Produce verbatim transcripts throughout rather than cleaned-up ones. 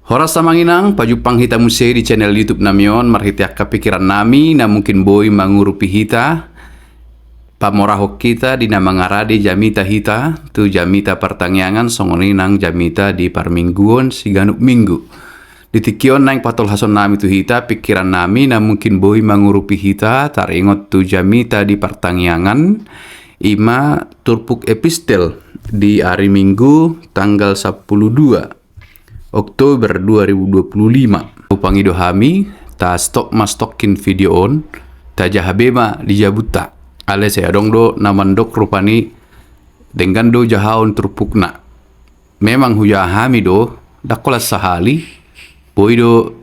Horas amang inang, pajumpang hita muse di channel YouTube nami on, marhite angka pikiran nami na mungkin boi mangurupi hita, pamorahon hita di na mangarade jamita hita tu jamita partangiangan, songon i nang jamita di parmingguon siganup minggu. Di tingki on naeng patolhason nami tu hita pikiran nami na mungkin boi mangurupi hita taringot tu jamita di partangiangan, ima turpuk epistel di ari Minggu tanggal sampulu dua Oktober dua ribu dua puluh lima. Hupangido hami, tastop ma stokkin video on, tajaha be ma di jabunta. Alai sai adong do na mandok rupani, denggan do jahaon turpukna. Memang hujaha hami do, ndang holan sahali, boi do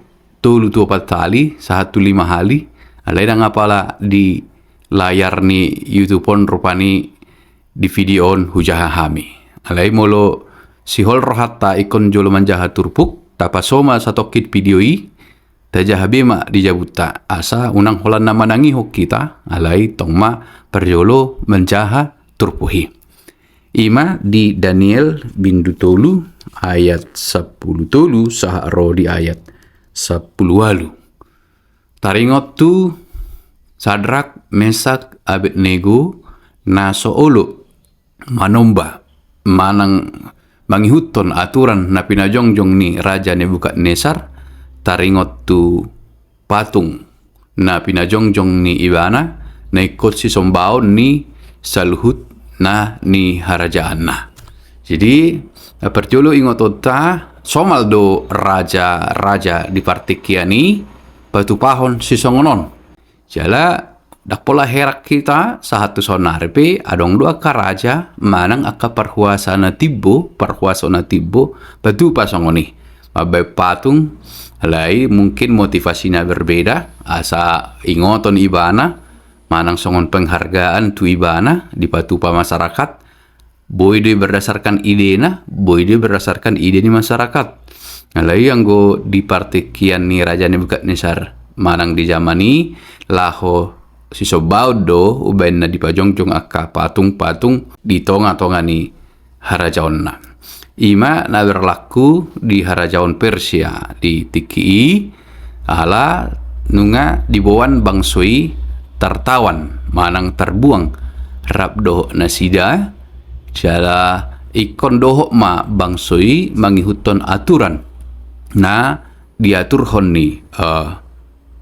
tolu tu opat hali, sahat tu lima hali, alai ndang apala di layar ni YouTube on rupani di video on hujaha hami. Alai molo sihol rohanta ingkon jolo manjaha turpuk, tapaso ma satongkin video i, tajaha be ma di jabunta, asa unang holan na manangihon hita, alai tong ma parjolo manjaha turpuk i. Ima di Daniel bindu tolu ayat sampulu tolu sahat ro di ayat sampulu ualu. Taringot tu Sadrak, Mesak, Abednego na so olo manomba manang mangihuthon aturan na pinajongjong ni Raja Nebukadnesar, taringot tu patung na pinajongjong ni ibana, na ingkon sisombaon ni saluhut na niharajaanna. Jadi, parjolo ingotonta, somal do raja-raja di partingkian i patupahon sisongon on. Jala, ndang pola heran hita, sahat tu saonnari pe adong do angka raja manang angka parhuasa na timbo, parhuaso na timbo, patupa songon i. Mambaen patung, alai mungkin motivasina berbeda, asa ingoton ibana, manang songon penghargaan tu ibana, dipatupa masyarakat, boi do i berdasarkan idena, boi do i berdasarkan ide ni masyarakat. Alai anggo di partingkian ni Raja Nebukadnesar manang di jaman i, laho sisombaon do umbaen na dipajongjong angka patung-patung di tonga-tonga ni harajaonna. Ima na berlaku di harajaon Persia di tingki i, ala nunga diboan bangso i tartawan manang tarbuang rap dohot nasida, jala ingkon dohot ma bangso i mangihuthon aturan na diaturhon ni, eh,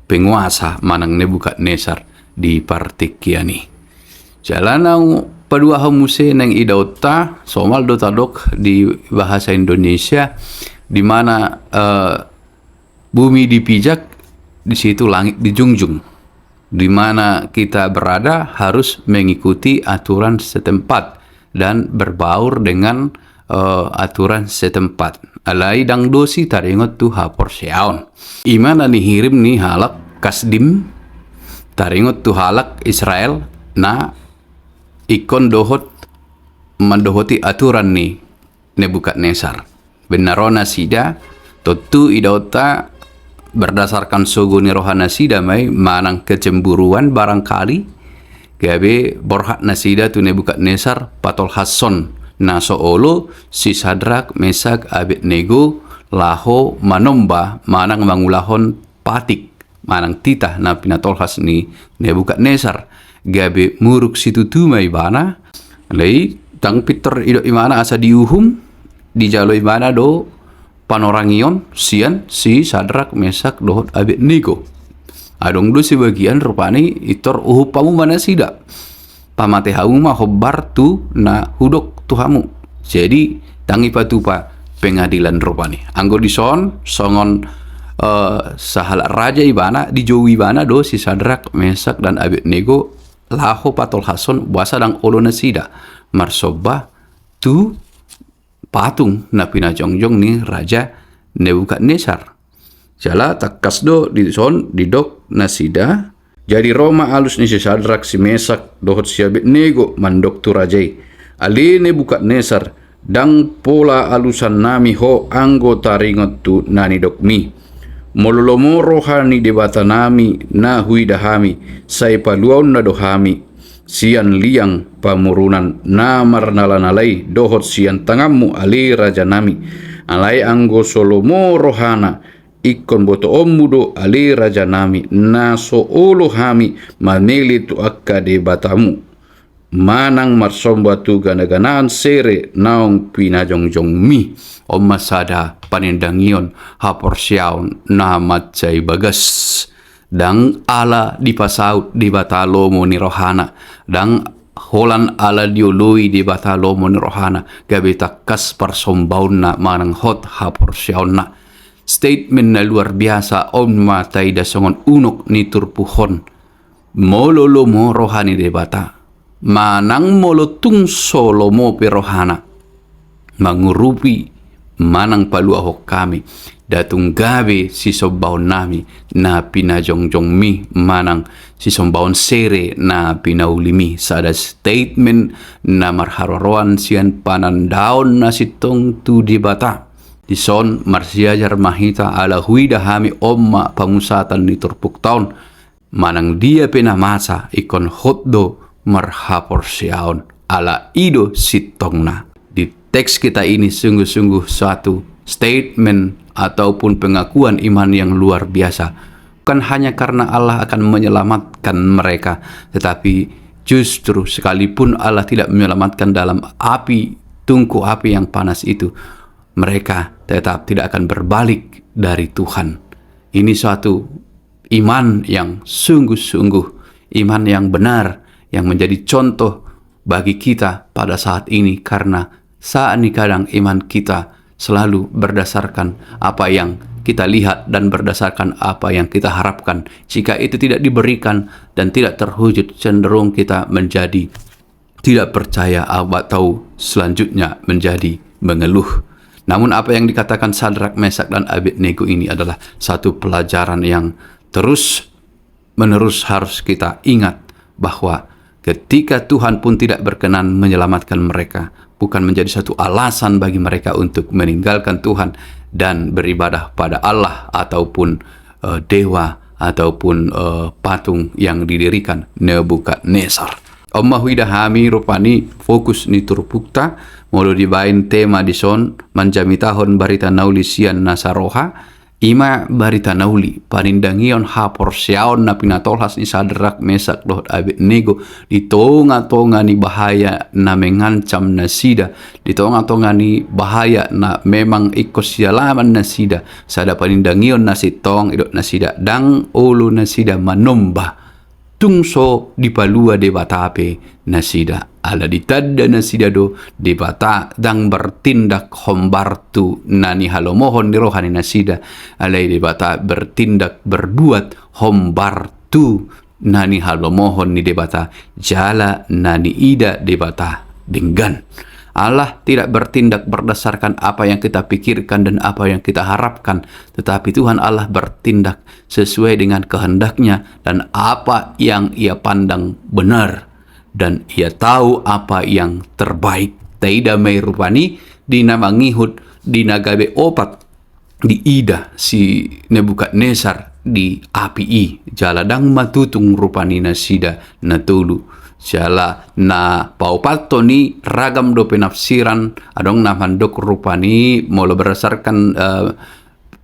penguasa manang Nebukadnesar di partingkian i. Jala na paduahon muse naeng idaonta, somal do tadok di bahasa Indonesia, di mana, eh, bumi dipijak, di situ langit dijunjung. Di mana kita berada harus mengikuti aturan setempat dan berbaur dengan, eh, aturan setempat. Alai ndang dosi taringot tu haporseaon. Ima na nihirim ni halak Kasdim taringot tu halak Israel na ingkon dohot mandohoti aturan ni Nebukadnesar. Bennarona nasida, tontu idaonta berdasarkan sogo ni roha nasida ma i manang kecemburuan barangkali, gabe borhat nasida tu Nebukadnesar patolhashon na so olo si Sadrak, Mesak, Abednego laho manomba manang mangulahon patik manang titah na pinatolhas ni Nebukadnesar, gabe muruk situtu ma ibana. Alai ndang pintor idok ibana asa diuhum, dijalo ibana do panorangion sian si Sadrak, Mesak dohot Abednego. Adong do sebagian rupani pintor, uhum hamu ma nasida, pamate hamu ma hombar tu na hudok tu hamu. Jadi ndang ipatupa pengadilan rupani. Anggo dison songon, eh, sahalak raja ibana, dijou ibana do si Sadrak, Mesak dan Abednego laho patolhashon boasa ndang olo nasida marsomba tu patung na pinajongjong ni Raja Nebukadnesar. Jala tangkas do dison didok nasida. Jadi ro ma alus ni si Sadrak, si Mesak dohot si Abednego mandok tu raja i, ale Nebukadnesar, ndang pola alusannami ho anggo taringot tu na nidokmi. Molo lomo roha ni Debatanami na huida hami, sai paluaonna do hami sian liang pamorunan na marnalanala i dohot sian tanganmu ale rajanami. Alai anggo so lomo rohana, ingkon botoonmu do ale rajanami, na so olo hami manele tu angka debatamu, manang marsomba tu gana-ganaan sere naung pinajongjongmi. On ma sada panindangion haporseaon na mansai bagas. Ndang ala dipasaut Debata lomo ni rohana, ndang holan ala dioloi Debata lomo ni rohana, gabe tangkas parsombaonna manang hot haporseaonna. Statement na luar biasa on ma taida songon unok ni turpuk on. Molo lomo roha ni Debata, manang molo tung so lomo pe rohana, mangurupi manang paluahon hami, nda tung gabe sisombaonnami na pinajongjongmi manang sisombaon sere na pinaulimi. Sada statement na marharoharoan sian panandaon na sintong tu Debata. Dison marsiajar ma hita ala huida hami on ma pamusatan ni turpukta on. Manang dia pe na masa ingkon hot do marhaporseaon, ala i do sintongna. Di teks kita ini sungguh-sungguh satu statement ataupun pengakuan iman yang luar biasa. Bukan hanya karena Allah akan menyelamatkan mereka, tetapi justru sekalipun Allah tidak menyelamatkan dalam api, tungku api yang panas itu, mereka tetap tidak akan berbalik dari Tuhan. Ini suatu iman yang sungguh-sungguh, iman yang benar, yang menjadi contoh bagi kita pada saat ini, karena saat ini kadang iman kita selalu berdasarkan apa yang kita lihat dan berdasarkan apa yang kita harapkan. Jika itu tidak diberikan dan tidak terwujud, cenderung kita menjadi tidak percaya atau selanjutnya menjadi mengeluh. Namun apa yang dikatakan Sadrak, Mesak, dan Abednego ini adalah satu pelajaran yang terus menerus harus kita ingat bahwa ketika Tuhan pun tidak berkenan menyelamatkan mereka, bukan menjadi satu alasan bagi mereka untuk meninggalkan Tuhan dan beribadah pada Allah ataupun eh, dewa ataupun eh, patung yang didirikan Nebukadnesar. On ma huida hami rupani fokus ni turpukta, molo dibaen tema dison manjamitahon barita na uli sian na saroha, ima barita na uli, panindangion haporseaon na pinatolhas ni Sadrak, Mesak dohot Abednego di tonga-tonga ni bahaya na mengancam nasida, di tonga-tonga ni bahaya na memang ingkon sialaman nasida. Sada panindangion na sintong, didok nasida, ndang olo nasida manomba tung so dipalua Debata pe nasida. Ala ditanda nasida do Debata ndang bertindak hombar tu na nihalomohon ni roha ni nasida, alai Debata bertindak, berbuat hombar tu na nihalomohon ni Debata jala na niida Debata denggan. Allah tidak bertindak berdasarkan apa yang kita pikirkan dan apa yang kita harapkan, tetapi Tuhan Allah bertindak sesuai dengan kehendak-Nya dan apa yang Ia pandang benar, dan Ia tahu apa yang terbaik. Taida ma i rupani di na mangihut, di na gabe opat diida si Nebukadnesar di api i, jala ndang matutung rupani nasida na tolu. Jala na paopathon i ragam do penafsiran, adong na mandok rupani molo berdasarkan eh,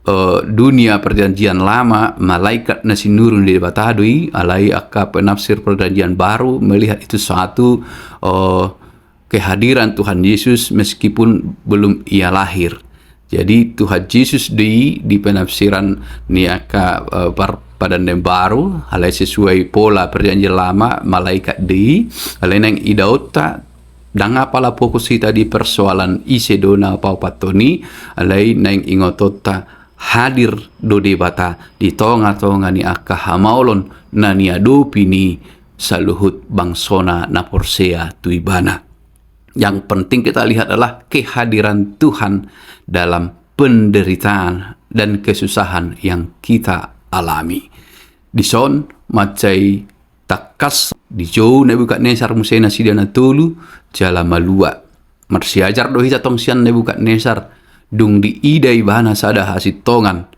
eh, dunia Perjanjian Lama, malaikat na sinuru ni Debata do i, alai angka penafsir Perjanjian Baru melihat itu satu eh, kehadiran Tuhan Yesus meskipun belum Ia lahir. Jadi Tuhan Yesus do i di penafsiran ni angka eh, par-, Padan na Baru, alai sesuai pola Perjanjian Lama, malaikat do i, alai naeng idaonta, ndang apala fokus hita di persoalan ise do na paopathon i, alai naeng ingotonta hadir do Debata di tonga-tonga ni angka hamaolon na niadopi ni saluhut bangsona na porsea tu Ibana. Yang penting kita lihat adalah kehadiran Tuhan dalam penderitaan dan kesusahan yang kita alami. Dison mansai tangkas dijou Nebukadnesar muse nasida na tolu jala malua. Marsiajar do hita tong sian Nebukadnesar, dung diida ibana sada hasintongan,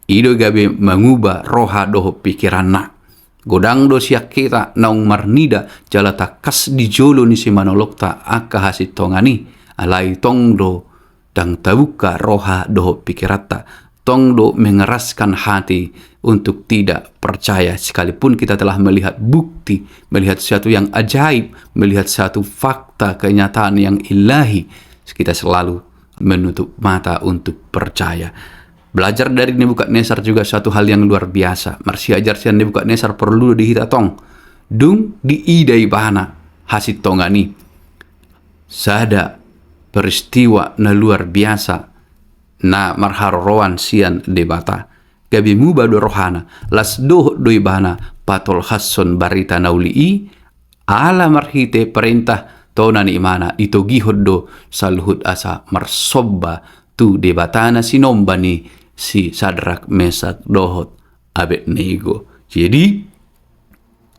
i do gabe manguba roha dohot pikiranna. Godang do sian hita naung marnida jala tangkas di jolo ni simanolongta angka hasintongan i, alai tong do Ndang tabuka roha dohot pikiranta. Tong do mengeraskan hati untuk tidak percaya, sekalipun kita telah melihat bukti, melihat sesuatu yang ajaib, melihat satu fakta kenyataan yang ilahi, kita selalu menutup mata untuk percaya. Belajar dari Nebukadnesar juga suatu hal yang luar biasa. Marsiajar sian Nebukadnesar porlu do di hita tong. Dung diida ibana hasintongan i, sada peristiwa na luar biasa na marharoroan sian Debata. Gabe muba do rohana, las dohot do ibana patolhashon barita na uli i, ala marhite parentah tona ni ibana ditogihon do saluhut asa marsomba tu Debata na sinomba ni si Sadrak, Mesak dohot Abednego. Jadi,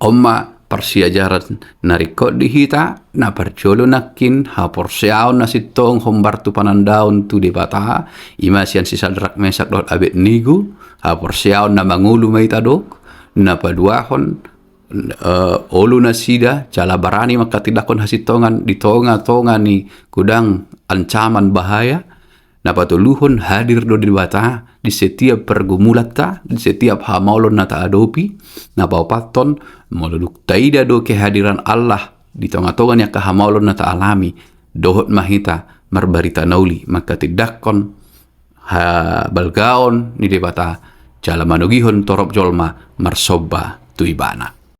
on ma parsiajaran na ringkot di hita. Na parjolo nangkin, haporseaon na sintong hombar tu panandaon tu Debata, i ma sian si Sadrak, Mesak dohot Abednego. Haporseaon na mangolu ma i tadok. Na paduahon, eh, olo nasida jala barani manghatindanghon hasintongan di tonga-tonga ni godang ancaman bahaya. Na patoluhon, hadir do Debata di setiap pergumulanta, di setiap hamaolon na taadopi. Na paopathon, molo dung taida do kehadiran Allah di tonga-tonga ni angka hamaolon na taalami, dohot ma hita marbarita na uli, manghatindanghon habalgaon ni Debata, jala manogihon torop jolma marsomba tu ibana.